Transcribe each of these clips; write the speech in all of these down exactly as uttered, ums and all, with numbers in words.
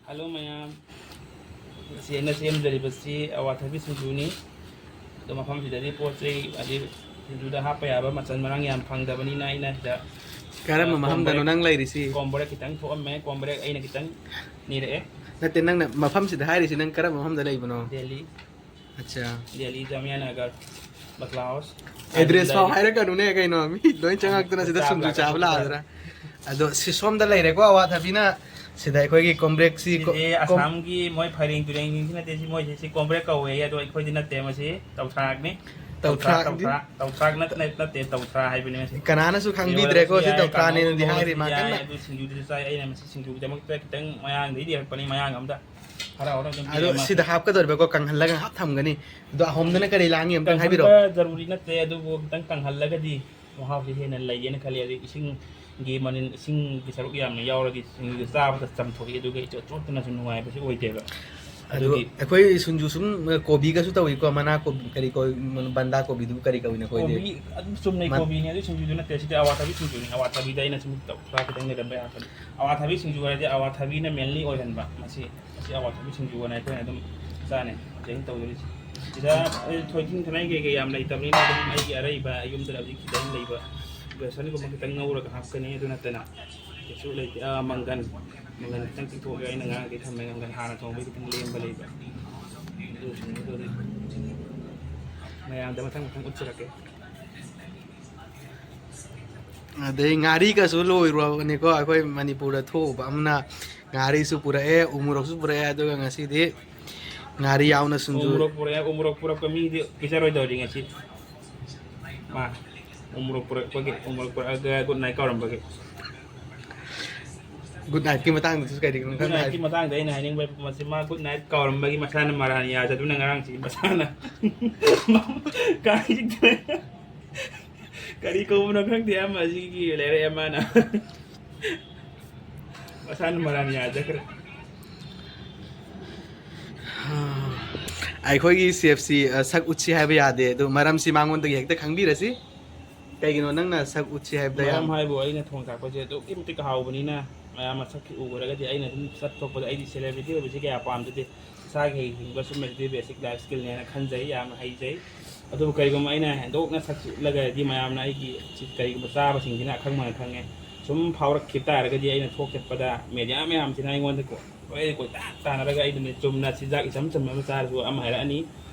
Hello ꯃꯌꯥꯝ, ꯆꯦꯟꯅ ꯁꯦꯝꯖꯔꯤꯕꯁꯤ ꯑꯋꯥꯊꯕꯤ ꯁꯤꯡꯖꯨꯅꯤ꯫ ꯑꯗꯣ ꯃꯐꯝꯁꯤꯗꯗꯤ ꯄꯣꯠ ꯆꯩ, ꯍꯥꯏꯗꯤ ꯁꯤꯡꯖꯨꯗ ꯍꯥꯞꯄ ꯌꯥꯕ ꯃꯆꯜ ꯃꯔꯥꯡ ꯌꯥꯝ ꯐꯪꯗꯕꯅꯤꯅ, ꯑꯩꯅ ꯁꯤꯗ, ꯀꯔꯝꯕ ꯑ, ꯃꯐꯝꯗꯅꯣ ꯀꯣꯝꯕ꯭ꯔꯦꯛ, ꯅꯪ ꯂꯩꯔꯤꯁꯤ? ꯀꯣꯝꯕ꯭ꯔꯦꯛ ꯈꯤꯇꯪ ꯊꯣꯛꯑꯝꯃꯦ, ꯀꯣꯝꯕ꯭ꯔꯦꯛ ꯑꯩꯅ ꯈꯤꯇꯪ ꯅꯤꯔꯛꯑꯦ꯫ ꯅꯠꯇꯦ, ꯅꯪꯅ ꯃꯐꯝꯁꯤꯗ ꯍꯥꯏꯔꯤꯁꯤ ꯅꯪ ꯀꯔꯝꯕ ꯃꯐꯝꯗ ꯂꯩꯕꯅꯣ? ꯗꯦꯜꯂꯤ꯫ ꯑꯠꯆꯥ꯫ ꯗꯦꯜꯂꯤ ꯖꯥꯃꯤꯌꯥ ꯅꯒꯔ, ꯕꯛꯂꯥ ꯍꯥꯎꯁ꯫ ꯑꯦꯗ꯭ꯔꯦꯁ ꯐꯥꯎ ꯍꯥꯏꯔꯛꯀꯅꯨꯅꯦ ꯀꯩꯅꯣ, ꯃꯤ ꯂꯣꯏ ꯆꯪꯉꯛꯇꯅ ꯁꯤꯗ ꯁꯤꯡꯖꯨ ꯆꯥꯕ ꯂꯥꯛꯑꯗ꯭ꯔꯥ? ꯑꯗꯣ ꯁꯤ ꯁꯣꯝꯗ ꯂꯩꯔꯦꯀꯣ, ꯑꯋꯥꯊꯕꯤꯅ ꯁꯤꯗ ꯑꯩꯈꯣꯏꯒꯤ ꯀꯣꯝꯕ꯭ꯔꯦꯛꯁꯤ ꯀꯣ-, ꯁꯤꯁꯦ ꯀꯣꯝ-, ꯑꯁꯥꯝꯒꯤ ꯃꯣꯏ ꯐꯩꯔꯦꯡ ꯇꯨꯔꯦꯡꯁꯤꯡꯁꯤ ꯅꯠꯇꯦ, ꯁꯤ ꯃꯣꯏꯁꯦ ꯁꯤ ꯀꯣꯝꯕ꯭ꯔꯦꯛ ꯀꯧꯋꯦ, ꯑꯗꯣ ꯑꯩꯈꯣꯏꯗꯤ ꯅꯠꯇꯦ, ꯃꯁꯤ ꯇꯧꯊ꯭ꯔꯥꯛꯅꯤ꯫ ꯇꯧꯊ꯭ꯔꯥꯛ, ꯇꯧꯊ꯭ꯔꯥꯛ, ꯇꯧꯊ꯭ꯔꯥꯛ ꯅꯠ-, ꯅꯠ-, ꯅꯠꯇꯦ, ꯇꯧꯊ꯭ꯔꯥ ꯍꯥꯏꯕꯅꯤ ꯃꯁꯤ꯫ ꯀꯅꯥꯅꯁꯨ ꯈꯪꯕꯤꯗ꯭ꯔꯦꯀꯣ, ꯁꯤ ꯌꯥꯏ, ꯇꯧꯊ꯭ꯔꯥꯅꯦꯅꯗꯤ ꯀꯥꯡꯍꯧ ꯍꯥꯏꯔꯤ ꯃꯥ ꯌꯥꯏ, ꯀꯟꯅ꯫ ꯑꯗꯨ ꯁꯤꯡꯖꯨꯗꯁꯨ ꯆꯥꯏ꯫ ꯑꯩꯅ ꯃꯁꯤ ꯁꯤꯡꯖꯨꯒꯤꯗꯃꯛꯇ ꯈꯤꯇꯪ ꯃꯌꯥꯡꯗꯩꯗꯤ ꯍꯦꯜꯂꯛꯄꯅꯤ, ꯃꯌꯥꯡ ꯑꯝꯗ ꯍꯔꯥꯎ ꯍꯔꯥꯎ ꯑꯗꯨꯝ ꯑꯗꯣ ꯄꯤꯔꯛꯑꯦ ꯃꯥꯁꯦ꯫ ꯁꯤꯗ ꯍꯥꯞꯀꯗꯧꯔꯤꯕꯀꯣ, ꯀꯪꯍꯜꯂꯒ ꯍꯥꯞ ꯊꯝꯒꯅꯤ꯫ ꯑꯗꯣ ꯑꯍꯣꯝꯗꯅ ꯀꯔꯤ ꯂꯥꯡꯉꯤ ꯑꯝꯇꯪ ꯍꯥꯏꯕꯤꯔꯛꯑꯣ꯫ ꯀꯪꯍꯟꯕ ꯖꯔꯨꯔꯤ ꯅꯠꯇꯦ, ꯑꯗꯨꯕꯨ ꯈꯤꯇꯪ ꯀꯪꯍꯜꯂꯒꯗꯤ ꯃꯍꯥꯎꯁꯦ ꯍꯦꯟꯅ ꯂꯩꯌꯦꯅ ꯈꯜꯂꯤ꯫ ꯑꯗꯩ ꯏꯁꯤꯡꯒꯤ ꯃꯅꯤꯟ, ꯏꯁꯤꯡꯒꯤ ꯁꯔꯨꯛ ꯌꯥꯝꯅ ꯌꯥꯎꯔꯗꯤ ꯁꯤꯡꯖꯨꯗꯣ ꯆꯥꯕꯗ ꯆꯝꯊꯣꯛꯏ, ꯑꯗꯨꯒ ꯏꯆꯣꯠ ꯆꯣꯠꯇꯅꯁꯨ ꯅꯨꯡꯉꯥꯏꯕꯁꯨ ꯑꯣꯏꯗꯦꯕ꯫ ꯑꯗꯨ ꯑꯗꯨꯒꯤ ꯑꯩꯈꯣꯏ ꯁꯤꯡꯖꯨ ꯁꯨꯝ ꯀꯣꯕꯤꯒꯁꯨ ꯇꯧꯏꯀꯣ, ꯃꯅꯥ ꯀꯣꯕꯤ, ꯀꯔꯤ ꯀꯣꯕꯤ, ꯕꯟꯗꯥ ꯀꯣꯕꯤꯗꯨꯕꯨ ꯀꯔꯤ ꯀꯧꯏꯅꯣ ꯑꯩꯈꯣꯏꯗꯤ? ꯀꯣꯕꯤ ꯑꯗꯨꯝ ꯆꯨꯝꯅꯩ ꯃꯟ- ꯀꯣꯕꯤꯅꯤ, ꯑꯗꯨ ꯁꯤꯡꯖꯨꯗꯨ ꯅꯠꯇꯦ꯫ ꯁꯤꯗꯤ ꯑꯋꯥꯊꯕꯤ ꯁꯤꯡꯖꯨꯅꯤ꯫ ꯑꯋꯥꯊꯕꯤꯗ ꯑꯩꯅ ꯁꯨꯝ ꯇꯧ-, ꯈꯔ ꯈꯤꯇꯪ ꯂꯩꯔꯝꯕ ꯌꯥꯒꯅꯤ꯫ ꯑꯋꯥꯊꯕꯤ ꯁꯤꯡꯖꯨ ꯍꯥꯏꯔꯗꯤ ꯑꯋꯥꯊꯕꯤꯅ ꯃꯦꯟꯂꯤ ꯑꯣꯏꯍꯟꯕ꯫ ꯃꯁꯤ, ꯃꯁꯤ ꯑꯋꯥꯊꯕꯤ ꯁꯤꯡꯖꯨ ꯑꯅ ꯑꯩꯈꯣꯏꯅ ꯑꯗꯨꯝ ꯆꯥꯅꯩ꯫ ꯍꯧꯖꯤꯛ ꯑꯩꯅ ꯇꯧꯗꯣꯔꯤꯁꯦ ꯁꯤꯗ ꯑꯩ ꯊꯣꯏꯗꯤꯡ ꯈꯅꯥꯏ ꯀꯩꯀꯩ ꯌꯥꯝ ꯂꯩꯇꯕꯅꯤꯅ ꯑꯗꯨꯝ ꯑꯩꯒꯤ ꯑꯔꯩꯕ ꯌꯨꯝꯗ ꯍꯧꯖꯤꯛ ꯈꯤꯇꯪ ꯂꯩꯕ ꯕꯦꯁꯟꯒꯨꯝꯕ ꯈꯤꯇꯪ ꯉꯧꯔꯒ ꯍꯥꯞꯀꯅꯤ꯫ ꯑꯗꯨ ꯅꯠꯇꯅ ꯀꯩꯁꯨ ꯂꯩꯇꯦ꯫ ꯑꯥ, ꯃꯪꯒꯟ, ꯃꯪꯒꯟ ꯈꯤꯇꯪ ꯇꯤꯡꯊꯣꯛꯑꯒ ꯑꯩꯅ ꯉꯔꯥꯡꯗꯩ ꯊꯝꯃꯦ꯫ ꯃꯪꯒꯟ ꯍꯥꯟꯅ ꯊꯣꯡꯕꯒꯤ ꯈꯤꯇꯪ ꯂꯦꯝꯕ ꯂꯩꯕ꯫ ꯑꯗꯨꯁꯤꯡꯗꯨ ꯍꯧꯖꯤꯛ ꯃꯌꯥꯝꯗ ꯃꯊꯪ ꯃꯊꯪ ꯎꯠꯆꯔꯛꯀꯦ꯫ ꯑꯗꯩ ꯉꯥꯔꯤꯒꯁꯨ ꯂꯣꯏꯔꯨꯔꯕꯅꯤꯀꯣ꯫ ꯑꯩꯈꯣꯏ ꯃꯅꯤꯄꯨꯔꯗ ꯊꯣꯛꯎꯕ ꯑꯃꯅ ꯉꯥꯔꯤꯁꯨ ꯄꯨꯔꯛꯑꯦ, ꯎꯃꯣꯔꯣꯛꯁꯨ ꯄꯨꯔꯛꯑꯦ, ꯑꯗꯨꯒ ꯉꯁꯤꯗꯤ ꯉꯥꯔꯤ ꯌꯥꯎꯅ ꯁꯤꯡꯖꯨ꯫ ꯎꯃꯣꯔꯣꯛ ꯄꯨꯔꯛꯑꯦ, ꯎꯃꯣꯔꯣꯛ ꯄꯨꯔꯛꯄ ꯃꯤꯗꯤ ꯄꯤꯖꯔꯣꯏꯗꯧꯔꯤ ꯉꯁꯤ꯫ ꯃꯥ ꯎꯃꯣꯔꯣꯛ ꯄꯨꯔꯛꯄꯒꯤ, ꯎꯃꯣꯔꯣꯛ ꯄꯨꯔꯛꯑꯒ ꯒꯨꯗ ꯅꯥꯏꯠ ꯀꯧꯔꯝꯕꯒꯤ꯫ ꯒꯨꯗ ꯅꯥꯏꯠꯀꯤ ꯃꯇꯥꯡꯗꯁꯨ ꯀꯔꯤꯒꯨꯝꯕ ꯒꯨꯗ ꯈꯔ ꯅꯥꯏꯠꯀꯤ ꯍꯥꯏ-, ꯃꯇꯥꯡꯗ ꯑꯩꯅ ꯍꯥꯏꯅꯤꯡꯕ ꯃꯁꯤ ꯃꯥ ꯒꯨꯗ ꯅꯥꯏꯠ ꯀꯧꯔꯝꯕꯒꯤ ꯃꯁꯥꯅ ꯃꯔꯥꯟ ꯌꯥꯖꯗꯨꯅ ꯉꯔꯥꯡꯁꯤ ꯃꯁꯥꯅ ꯀꯥꯏ ꯆꯤꯛꯇꯅ ꯀꯔꯤ ꯀꯧꯕꯅꯣ ꯈꯪꯗꯦ꯫ ꯑꯃ ꯑꯁꯤꯒꯤ ꯂꯩꯔꯛꯑꯦ ꯃꯥꯅ꯫ ꯃꯁꯥꯅ ꯃꯔꯥꯟ ꯌꯥꯖꯈ꯭ꯔꯦ꯫ ꯑꯩꯈꯣꯏꯒꯤ ꯆꯦꯐꯁꯤ, ꯑ, ꯁꯛ ꯎꯠꯁꯤ ꯍꯥꯏꯕ ꯌꯥꯗꯦ, ꯑꯗꯨ ꯃꯔꯝꯁꯤ ꯃꯉꯣꯟꯗꯒꯤ ꯍꯦꯛꯇ ꯈꯪꯕꯤꯔꯁꯤ꯫ ꯀꯩꯒꯤꯅꯣ ꯅꯪꯅ ꯁꯛ ꯎꯠꯁꯤ ꯍꯥꯏꯕꯗ ꯌꯥꯝ ꯃꯔꯝ ꯍꯥꯏꯕꯨ ꯑꯩꯅ ꯊꯣꯡ ꯊꯥꯛꯄꯁꯦ ꯑꯗꯨꯛꯀꯤ ꯃꯇꯤꯛ ꯍꯥꯎꯕꯅꯤꯅ, ꯃꯌꯥꯝ ꯃꯁꯛꯁꯤ ꯎꯈ꯭ꯔꯒꯗꯤ ꯑꯩꯅ ꯑꯗꯨꯝ ꯆꯠꯊꯣꯛꯄꯗ, ꯑꯩꯗꯤ celebrity ꯑꯣꯏꯕꯁꯤ ꯀꯌꯥ ꯄꯥꯝꯖꯗꯦ꯫ ꯏꯁꯥꯒꯤ ꯍꯩꯁꯤꯡꯕ ꯁꯨꯝ ꯂꯩꯔꯗꯤ basic life skillꯅꯦꯅ ꯈꯟꯖꯩ, ꯌꯥꯝꯅ ꯍꯩꯖꯩ꯫ ꯑꯗꯨꯕꯨ ꯀꯔꯤꯒꯨꯝꯕ ꯑꯩꯅ ꯍꯦꯟꯗꯣꯛꯅ ꯁꯛ ꯎꯠꯂꯒꯗꯤ ꯃꯌꯥꯝꯅ ꯑꯩꯒꯤ ꯁꯤ ꯀꯔꯤꯒꯨꯝꯕ ꯆꯥꯕꯁꯤꯡꯁꯤꯅ ꯑꯈꯪꯕꯅ ꯈꯪꯉꯦ꯫ ꯁꯨꯝ ꯐꯥꯎꯔꯛꯈꯤꯕ ꯇꯥꯔꯒꯗꯤ ꯑꯩꯅ ꯊꯣꯛ ꯆꯠꯄꯗ media ꯃꯌꯥꯝꯁꯤꯅ ꯑꯩꯉꯣꯟꯗ ꯀꯣ-, ꯂꯣꯏꯅ ꯀꯣꯏꯇꯥꯟ ꯇꯥꯟꯅꯔꯒ ꯑꯩꯅ ꯆꯨꯝꯅ ꯆꯤꯟꯖꯥꯛ ꯏꯆꯝ ꯆꯝꯕ ꯑꯃ ꯆꯥꯔꯁꯨ ꯑꯃ ꯍꯥꯏꯔꯛꯑꯅꯤ꯫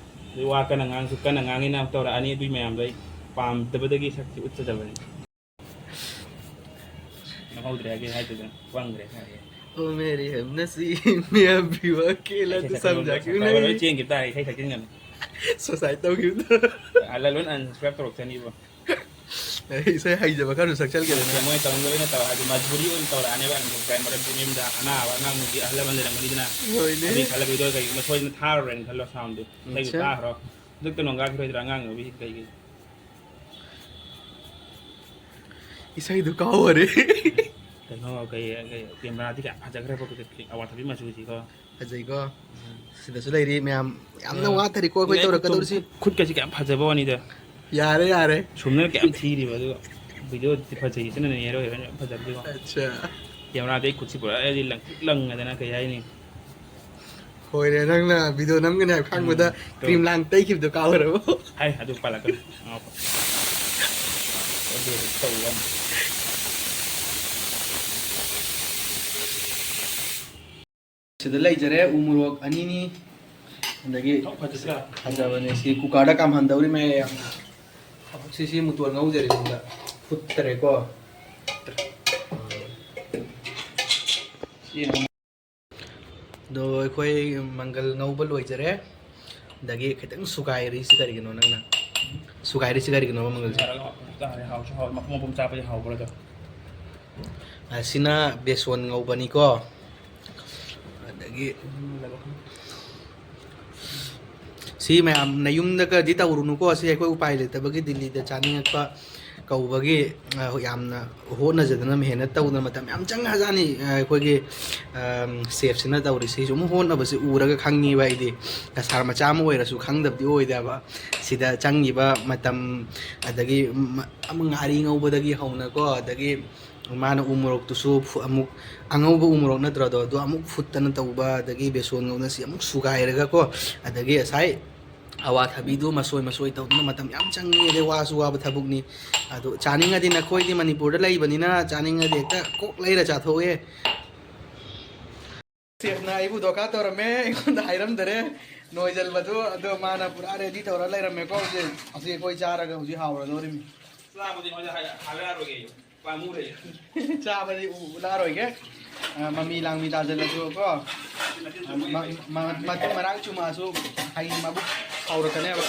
ꯑꯗꯩ ꯋꯥ ꯀꯟꯅ ꯉꯥꯡꯁꯨ ꯀꯟꯅ ꯉꯥꯡꯉꯤꯅ ꯇꯧꯔꯛꯑꯅꯤ꯫ ꯑꯗꯨꯏ ꯃꯌꯥꯝꯗꯣ ꯑꯩ ꯄꯥꯝꯗꯕꯗꯒꯤ ꯁꯛꯁꯤ ꯎꯠꯆꯗꯕꯅꯤ꯫ ꯈꯪꯍꯧꯗ꯭ꯔꯦ ꯍꯥꯏꯒꯦ ꯍꯥꯏꯗꯨꯗ ꯄꯪꯈ꯭ꯔꯦ ꯍꯥꯏꯒꯦ꯫ ओ मेरी हमनसीब, मैं अभी वो अकेला ꯏꯁꯩ तो ꯁꯛꯄ समझा ꯂꯣꯏ क्यों ꯁꯛꯄ ꯂꯣꯏ नहीं? ꯆꯦꯟꯈꯤꯕ ꯇꯥꯔꯦ, ꯏꯁꯩ ꯁꯛꯆꯤꯟꯒꯅꯨ꯫ Suicide ꯇꯧꯈꯤꯕꯗꯣ꯫ ꯑꯜꯂ ꯂꯣꯏ unsubscribe ꯇꯧꯔꯛꯆꯅꯤꯕꯣ꯫ ꯑꯩ ꯏꯁꯩ ꯍꯩꯖꯕ ꯈꯔꯁꯨ ꯁꯛꯆꯜꯒꯦꯗꯅ꯫ ꯃꯣꯏ ꯇꯧꯅꯤꯡꯗꯕ ꯑꯣꯏꯅ ꯇꯧꯔꯛꯑꯗꯤ, ꯃꯖꯕꯨꯔꯤ ꯑꯣꯏꯅ ꯇꯧꯔꯛꯑꯅꯦꯕ unsubscribe꯫ ꯃꯔꯝꯗꯤ ꯃꯌꯨꯝꯗ ꯑꯅꯥꯕ ꯑꯉꯥꯡ ꯅꯨꯕꯤ ꯑꯍꯜ ꯂꯃꯟ ꯂꯩꯔꯝꯒꯅꯤꯗꯅ꯫ ꯍꯣꯏꯅꯦ꯫ ꯑꯗꯨꯒꯤ ꯈꯜꯂꯒ video ꯀꯩꯒꯨꯝꯕ ꯁꯣꯏꯗꯅ ꯊꯥꯔꯨꯔꯦꯅ ꯈꯜꯂꯣ soundꯗꯨ꯫ ꯏꯁꯩꯗꯨ ꯑꯠꯆꯥ꯫ ꯇꯥꯈ꯭ꯔꯣ꯫ ꯍꯟꯗꯛꯇ ꯅꯣꯡꯒꯥ ꯈꯤꯔꯣꯏꯗ꯭ꯔꯥ ꯑꯉꯥꯡ ꯅꯨꯕꯤꯁꯤ ꯀꯩꯒꯤ? ꯏꯁꯩꯗꯨ ꯀꯥꯎꯈꯔꯦ꯫ ꯀꯩꯅꯣ, ꯀꯩ, ꯀꯩ, cameraꯗꯤ ꯀꯌꯥ ꯐꯖꯈ꯭ꯔꯦꯕ, ꯀꯩ, ꯀꯩ, ꯑꯋꯥꯊꯕꯤ ꯃꯆꯨꯁꯤꯀꯣ꯫ ꯐꯖꯩꯀꯣ? ꯎꯝ꯫ ꯁꯤꯗꯁꯨ ꯂꯩꯔꯤ ꯃꯌꯥꯝ, ꯌꯥꯝꯅ ꯌꯥꯝ ꯋꯥꯊꯔꯤꯀꯣ ꯑꯩꯈꯣꯏ ꯌꯥꯝ ꯇꯧꯔꯛꯀꯗꯧꯔꯤꯁꯤ꯫ ꯈꯨꯠ-, ꯈꯨꯠꯀꯁꯤ ꯀꯌꯥꯝ ꯐꯖꯕ ꯋꯥꯅꯤꯗ꯫ ꯌꯥꯔꯦ, ꯌꯥꯔꯦ꯫ ꯁꯨꯝꯅ ꯀꯌꯥꯝ ꯊꯤꯔꯤꯕ, ꯑꯗꯨꯒ videoꯗꯤ ꯐꯖꯩ, ꯏꯆꯟꯅ ꯅꯦꯔꯣ ꯍꯦꯔꯣꯏꯟ ꯌꯥꯝ ꯐꯖꯕꯗꯨꯀꯣ꯫ ꯑꯠꯆꯥ꯫ Cameraꯗꯤ ꯑꯩ ꯈꯨꯠꯁꯤ ꯄꯨꯔꯥ ꯑꯩꯗꯤ ꯂꯪꯇ꯭ꯔꯤꯛ ꯂꯪꯉꯗꯅ, ꯀꯩ ꯍꯥꯏꯅꯤ? ꯍꯣꯏꯔꯦ, ꯅꯪꯅ video ꯅꯝꯒꯅꯤ ꯍꯥꯏꯕ ꯈꯪꯕꯗ ꯎꯝ, ꯇꯣ꯫ Cream ꯂꯥꯡ ꯇꯩꯈꯤꯕꯗꯣ ꯀꯥꯎꯔꯕꯣ? ꯍꯥꯏ, ꯑꯗꯨ ꯄꯜꯂꯛꯀꯅꯨ꯫ ꯉꯥꯎꯈꯣ꯫ ꯑꯗꯨ ꯇꯧꯕ ꯋꯥꯅꯤ꯫ ꯁꯤꯗ ꯂꯩꯖꯔꯦ ꯎ ꯃꯣꯔꯣꯛ ꯑꯅꯤꯅꯤ, ꯑꯗꯒꯤ ꯊꯣꯛ ꯐꯖꯗ꯭ꯔꯥ? ꯐꯖꯕꯅꯦ꯫ ꯁꯤ cookerꯗ ꯀꯥꯝꯍꯟꯗꯧꯔꯤ ꯃꯌꯥꯝ꯫ ꯁꯤ, ꯁꯤ ꯃꯨꯇꯣꯟ ꯉꯧꯖꯔꯤ ꯁꯤꯗ꯫ ꯐꯨꯠꯇꯔꯦꯀꯣ꯫ ꯁꯤ ꯑꯗꯣ ꯑꯩꯈꯣꯏ ꯃꯪꯒꯜ ꯉꯧꯕ ꯂꯣꯏꯖꯔꯦ꯫ ꯑꯗꯒꯤ ꯈꯤꯇꯪ ꯁꯨꯒꯥꯏꯔꯤꯁꯤ ꯀꯔꯤꯒꯤꯅꯣ ꯅꯪꯅ? ꯁꯨꯒꯥꯏꯔꯤꯁꯤ ꯀꯔꯤꯒꯤꯅꯣꯕ ꯃꯪꯒꯜꯁꯦ? ꯌꯥꯔꯒ ꯍꯥꯎꯁꯨ ꯍꯥꯎꯋꯦ, ꯃꯄꯨꯝ ꯃꯄꯨꯝ ꯆꯥꯕꯗꯤ ꯍꯥꯎꯕ꯭ꯔꯥ ꯑꯗꯣ? ꯑꯁꯤꯅ ꯕꯦꯁꯣꯟ ꯉꯧꯕꯅꯤꯀꯣ꯫ ꯑꯗꯒꯤ ꯁꯤ ꯃꯌꯥꯝ ꯅꯌꯨꯝꯗꯒꯗꯤ ꯇꯧꯔꯨꯅꯨꯀꯣ꯫ ꯁꯤ ꯑꯩꯈꯣꯏ ꯎꯄꯥꯏ ꯂꯩꯇꯕꯒꯤ ꯗꯤꯜꯂꯤꯗ ꯆꯥꯅꯤꯡꯉꯛꯄ ꯀꯧꯕꯒꯤ, ꯑ, ꯌꯥꯝꯅ ꯍꯣꯠꯅꯖꯗꯅ ꯃꯍꯦꯟꯅ ꯇꯧꯗꯅ ꯃꯇꯝ ꯌꯥꯝ ꯆꯪꯉꯖꯥꯠꯅꯤ꯫ ꯑ, ꯑꯩꯈꯣꯏꯒꯤ, ꯑꯝ, ꯆꯦꯐꯁꯤꯅ ꯇꯧꯔꯤꯁꯤ ꯁꯨꯝ ꯍꯣꯠꯅꯕꯁꯤ ꯎꯔꯒ ꯈꯪꯉꯤꯕ ꯑꯩꯗꯤ꯫ ꯀꯁꯥꯔ ꯃꯆꯥ ꯑꯃ ꯑꯣꯏꯔꯁꯨ ꯈꯪꯗꯕꯗꯤ ꯑꯣꯏꯗꯦꯕ꯫ ꯁꯤꯗ ꯆꯪꯉꯤꯕ ꯃꯇꯝ, ꯑꯗꯒꯤ ꯃ-, ꯑꯃ ꯉꯥꯔꯤ ꯉꯧꯕꯗꯒꯤ ꯍꯧꯅꯀꯣ, ꯑꯗꯒꯤ ꯃꯥꯅ ꯎ ꯃꯣꯔꯣꯛꯇꯨꯁꯨ ꯐꯨ-, ꯑꯃꯨꯛ ꯑꯉꯧꯕ ꯎ ꯃꯣꯔꯣꯛ ꯅꯠꯇ꯭ꯔꯣ ꯑꯗꯣ, ꯑꯗꯨ ꯑꯃꯨꯛ ꯐꯨꯠꯇꯅ ꯇꯧꯕ, ꯑꯗꯒꯤ ꯕꯦꯁꯣꯟ ꯉꯧꯅ ꯁꯤ ꯑꯃꯨꯛ ꯁꯨꯒꯥꯏꯔꯒꯀꯣ, ꯑꯗꯒꯤ ꯉꯁꯥꯏ ꯑꯋꯥꯊꯕꯤꯗꯨ ꯃꯁꯣꯏ ꯃꯁꯣꯏ ꯇꯧꯗꯅ ꯃꯇꯝ ꯌꯥꯝ ꯆꯪꯉꯤ, ꯑꯗꯩ ꯋꯥꯁꯨ ꯋꯥꯕ ꯊꯕꯛꯅꯤ꯫ ꯑꯗꯨ ꯆꯥꯅꯤꯡꯉꯗꯤ ꯅꯈꯣꯏꯗꯤ ꯃꯅꯤꯄꯨꯔꯗ ꯂꯩꯕꯅꯤꯅ ꯆꯥꯅꯤꯡꯉꯗꯤ ꯍꯦꯛꯇ ꯀꯣꯛ ꯂꯩꯔ ꯆꯥꯊꯣꯛꯑꯦ꯫ ꯆꯦꯐꯅ ꯑꯩꯕꯨ ꯗꯣꯀꯥ ꯇꯧꯔꯝꯃꯦ, ꯑꯩꯉꯣꯟꯗ ꯍꯥꯏꯔꯝꯗꯔꯦ꯫ ꯅꯣꯏꯖꯜꯕꯗꯨ ꯑꯗꯣ ꯃꯥꯅ ꯄꯨꯔꯥ ꯔꯦꯗꯤ ꯇꯧꯔ ꯂꯩꯔꯝꯃꯦꯀꯣ꯫ ꯍꯧꯖꯤꯛ, ꯍꯧꯖꯤꯛ ꯑꯩꯈꯣꯏ ꯆꯥꯔꯒ ꯍꯧꯖꯤꯛ ꯍꯥꯎꯔꯗꯧꯔꯤꯃꯤ꯫ ꯆꯥꯕꯗꯤ ꯃꯣꯏꯗ ꯍꯥꯏ-, ꯍꯥꯏꯔꯛꯑꯔꯣꯏꯒꯦ꯫ ꯄꯥꯝꯃꯨꯔꯦ꯫ ꯆꯥꯕꯗꯤ ꯎ-, ꯎꯠꯂꯛꯑꯔꯣꯏꯒꯦ꯫ ꯑ, ꯃꯃꯤ ꯂꯥꯡꯃꯤ ꯇꯥꯖꯜꯂꯁꯨ ꯀꯣ꯫ ꯃ-, ꯃ-, ꯃꯇꯨꯡ ꯃꯔꯥꯡ ꯆꯨꯝꯃꯛꯑꯁꯨ ꯍꯌꯦꯡ ꯃꯕꯨꯛ ꯁꯥꯎꯔꯛꯀꯅꯦꯕ꯫